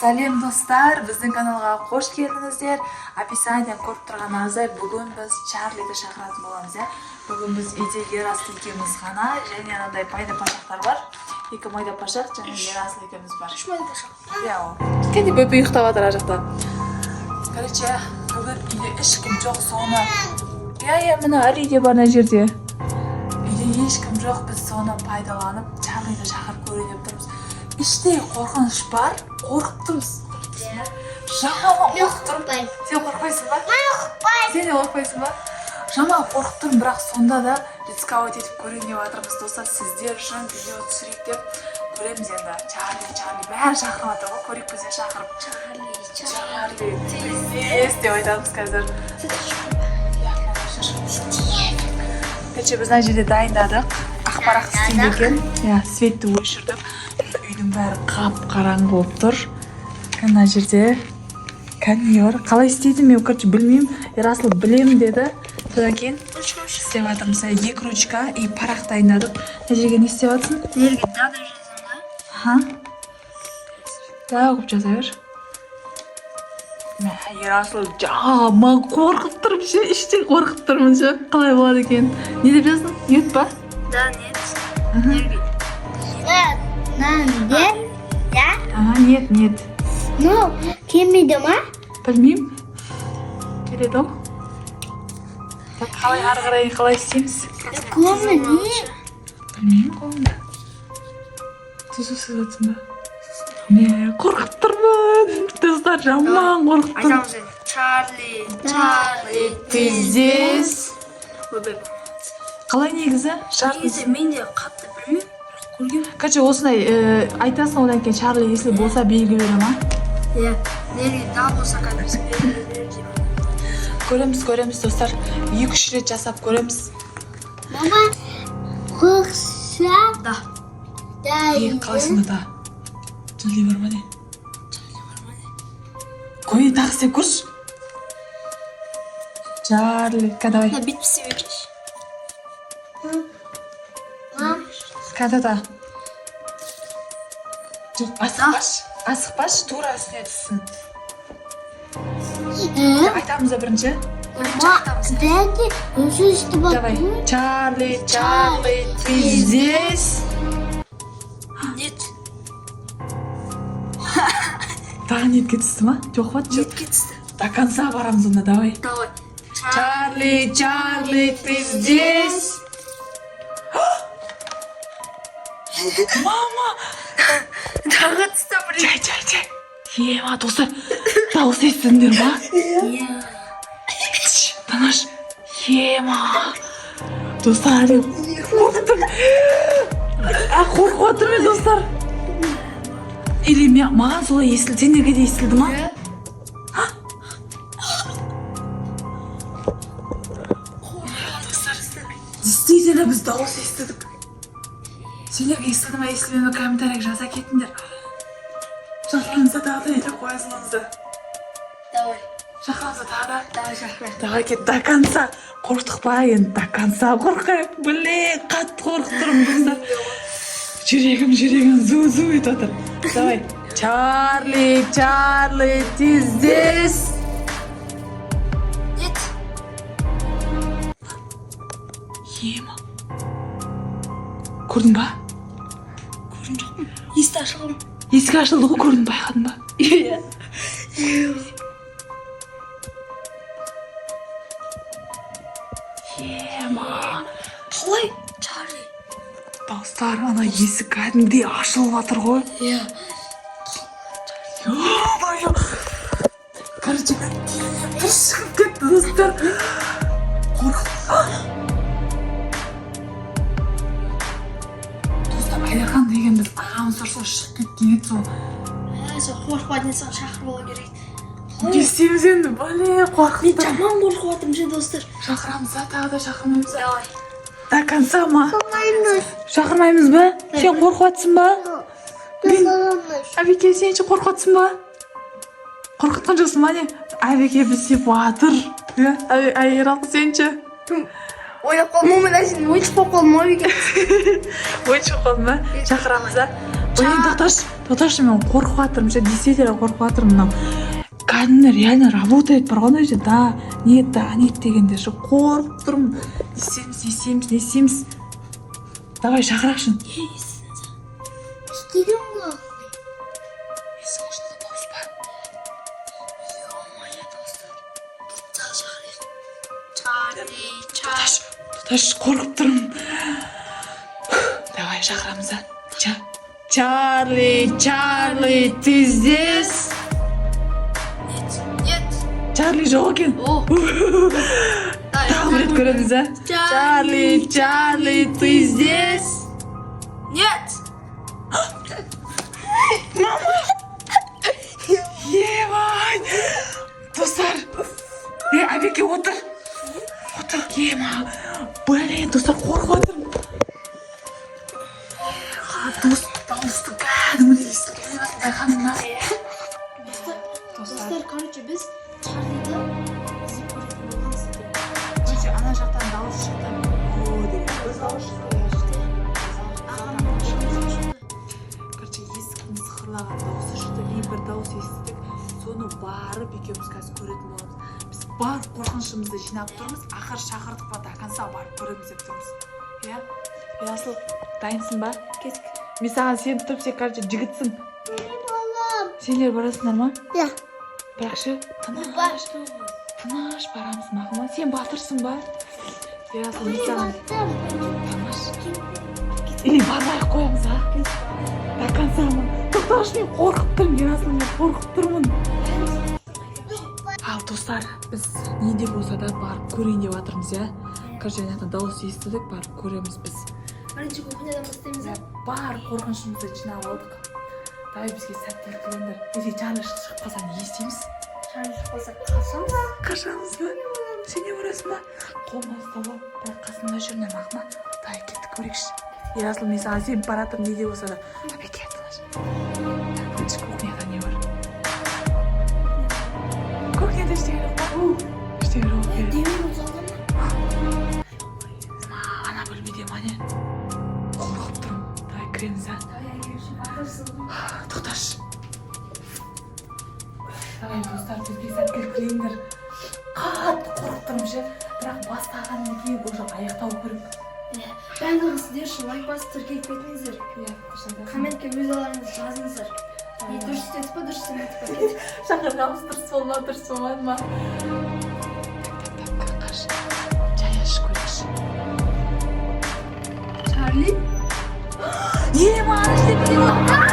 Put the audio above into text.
Сәлем, достар! Біздің каналға қош келдіңіздер! Описаниедан көріп тұрғандарыңыздай, бүгін біз Чарлиді шақыратын боламыз, иә. Бүгін біз үйде Ерасыл екеуміз ғана және анандай майда пашақтар бар. Екі майда пашақ және Ерасыл екеуміз бар. Үш майда пашақ. Иә, ол. Кәне, бөпе ұйықтап жатыр ар жақта. Короче, бүгін үйде ешкім жоқ, соны. Иә, міне, әр үйде бар мына жерде. Үйде ешкім жоқ, біз соны пайдаланып Чарлиді шақырып көрейін деп тұрмыз. Іштей қорқыныш бар, қорқып тұрмыз. Жаман қорқып тұрмын. Сен қорықпайсың ба? Мен қорықпаймын. Сен де қорықпайсың ба? Жаман қорқып тұрмын, бірақ сонда да рисковать етіп көрейін деп жатырмыз, достар. Сіздер үшін видео түсірейік деп көреміз енді. Чарли, Чарли, бәрі шақырып жатыр ғой, көрейік біз де шақырып. Чарли, Чарли, ты здесь деп айтамыз қазір. Иә, короче, біз мына жерде дайындадық. Ақ парақ істейді екен. Иә, светті өшірдік. Үйдің бәрі қап қараңғы болып тұр. Мына жерде кәне не бар? Қалай істейді, мен, короче, білмеймін. Ерасыл білемін деді. Содан кейін істеп жатырмыз. Екі ручка и парақ дайындадық. Мына жерге не істеп жатырсың? Жерге да деп жаздым да. Аха. Да, қылып жаза бер. Мә, Ерасыл, жаман қорқып тұрмын ше, іштей қорқып тұрмын ше. Қалай болады екен? Не деп жаздың? Нет па? Да, нет. Жерге. Нанде? Я? Ага, нет, нет. Ну, келмейді ма? Білмеймін. Келеді ау. Так, қалай ары қарай қалай істейміз? Қолы не? Білмеймін, қолымда. Түзу сызып жатсың ба? Не, қорқып тұрмын. Достар, жаман қорқып тұрмын. Айтамыз енді. Чарли, Чарли. Ты здесь? Ойбай. Қалай негізі? Шарт. Негізі мен де қатты білмеймін, бірақ көргенмін. Короче, осындай айтасың, одан кейін Чарли, если болса, белгі бере ма? Иә. Жерге да болса, қазір белгі береміз. Көреміз, көреміз, достар. Екі үш рет жасап көреміз. Мама, қорықса Да. да. Е, қалайсың да? Чарли бар ма, не? Қой, тағы істеп көрші. Чарли, ка, давай. Мына бүйтіп істей берейінші. Ка, да, да. Жоқ, асықпашы. Асықпашы, тура үстіне түссін. Айтамыз да бірінші. Мама, дәде, өзі істеп Давай. жатыр. Чарли, Чарли, ты здесь? Нет. Тағы нетке түсті ма? Жоқ па? Жоқ. Нетке түсті. До конца барамыз онда, давай. Давай. Чарли, Чарли, ты здесь? Мама! Тағы түсті бір. Жай, жай, жай. Ема, достар, дауыс естідіңдер ма? Иә. Тш, тыныш. Ема. Достар, мен қорқып тұрмын. А, қорқып жатырмын мен, достар. Или маған солай естілді, сендерге де естілді ма? Достар, действительно біз дауыс естідік. Сендерге естілді ма, естілмеді ме, комментарийге жаза кетіңдер. Шақырамыз да тағы да или қоя саламыз да? Давай. Шақырамыз да тағы да? Давай, шақырайық. Давай, кет, до конца. Қорықтық па енді, до конца қорқайық. Блин, қатты қорқып тұрмын, достар. Жүрегім, жүрегім зу зу етіп жатыр. Давай. Чарли, Чарли, ты здесь? Нет. Ема. Көрдің ба? Көрген жоқпын. Есікті ашылған. Есік ашылды ғой, көрдің, байқадың ба? Иә. Ема. Қалай? Чарли. Достар, ана есік кәдімгідей ашылып жатыр ғой. Иә. Ё-моё! Короче, бір шығып кетті, достар. Қорқып. Достар, Айдархан деген біз ағамыз тұр, сол шығып кеткен еді сол. Ә, сен қорықпайтын сен шақырып алу керек. Не істейміз енді, блин, қорқып Мен тұрмын. жаман қорқып жатырмын ше, достар. Шақырамыз да, тағы да шақырмаймыз ба? Давай. До конца ма? Қорқаймыз. Шақырмаймыз ба? Сен қорқып жатсың ба? Қорқамыз. Әбеке, сен ше, қорқып жатсың ба? Қорқытқан жоқсың ба, не? Әбеке бізде батыр. Иә, Ералы, сен ше? Ойлап қалдым, мен әшейін ойыншық болып қалдым ғой екен. Ойыншық қалдың ба? Шақырамыз да. Блин, тоқташы, тоқташы, мен қорқып жатырмын ше, действительно қорқып жатырмын. Мынау кәдімгі реально работает бар ғой ана жерде, да нет, да нет дегенде ше, қорқып тұрмын. Не істейміз, не істейміз, не істейміз? Давай шақырайықшы. Естідің ғой. Есік ашылды, дауыс па? Ё-моё, достар. Тағы шақырайық. Чарли, Чарли. Тоқташы, тоқташы, қорқып тұрмын. Давай шақырамыз, а? Чарли, Чарли, ты здесь? Нет, нет. Чарли жоқ екен. О. Тағы бір рет көреміз, а? Чарли, Чарли, ты здесь? Нет. Мама! Ебать! Достар! Е, Әбеке, отыр! Отыр! Ема! Блин, достар, қорқып жатырмын. Дос, дауысты кәдімгідей естіліп байқадың ба? Достар, Достар, достар, короче, біз Чарлиді іздеп көретін болғанбыз. короче, ана жақтан дауыс шықты. О, деген. Өз дауыс шықты. Ағамның дауысы шықты. Короче, есіктің сықырлаған дауысы шықты и бір дауыс естідік. Соны барып екеуміз қазір көретін боламыз. Біз бар қорқынышымызды жинап тұрмыз. Ақыры шақырдық па, до конца барып көреміз деп тұрмыз. Иә, Ерасыл, дайынсың ба? Кеттік. Мен саған сеніп тұрмын, сен, короче, жігітсің. Балам. Сендер барасыңдар ма? Иә. Бірақ ше, тыныш, тыныш барамыз, мақұл ма? Сен батырсың ба, Ерасыл? Мен саған тыныш или бармай ақ қоямыз, а? До конца ма? Тоқташы, мен қорқып тұрмын, Ерасыл, мен қорқып тұрмын. Ал, достар, біз не де болса да барып көрейін деп жатырмыз, иә. Короче, ана жақтан дауыс естідік, барып көреміз біз. Бірінші кухнядан бастаймыз, а? Бар қорқынышымызды жинап алдық. Давай, бізге сәттілік тілеңдер. Если Чарли шығып қалса, не істейміз? Чарли шығып қалса, қашамыз. Қашамыз ба? Сен не барасың ба? Қолыма ұстап алып, бірақ қасымда жүрме, мақұл ма? Давай, кеттік, көрейікші. Ерасыл, мен саған сеніп бара жатырмын, не де болса да. Әбеке, тыныш. Так, бірінші кухняда не бар? Кухняда ештеңе жоқ па? Ештеңе жоқ екен. Демек, залда ма? Ана бөлмеде ма, не? Қорқып тұрмын. Давай кіреміз, а? Давай, әкелші, батырсың. Тоқташы. Давай, достар, бізге сәттілік тілеңдер. Қатты қорқып тұрмын ше, бірақ бастағаннан кейін уже аяқтау керек. Барлығы сіздер үшін лайк басып, тіркеліп кетіңіздер. Иә, дұрыс айтасың. Комментке өз ойларыңызды жазыңыздар. Не дұрыс істедік па, дұрыс істемедік па? Кеттік. Шақырғанымыз дұрыс болды ма, дұрыс болмады ма? Так, так, так, қаш, жай ашып көрейікші. Чарли. Ема, ештеңе.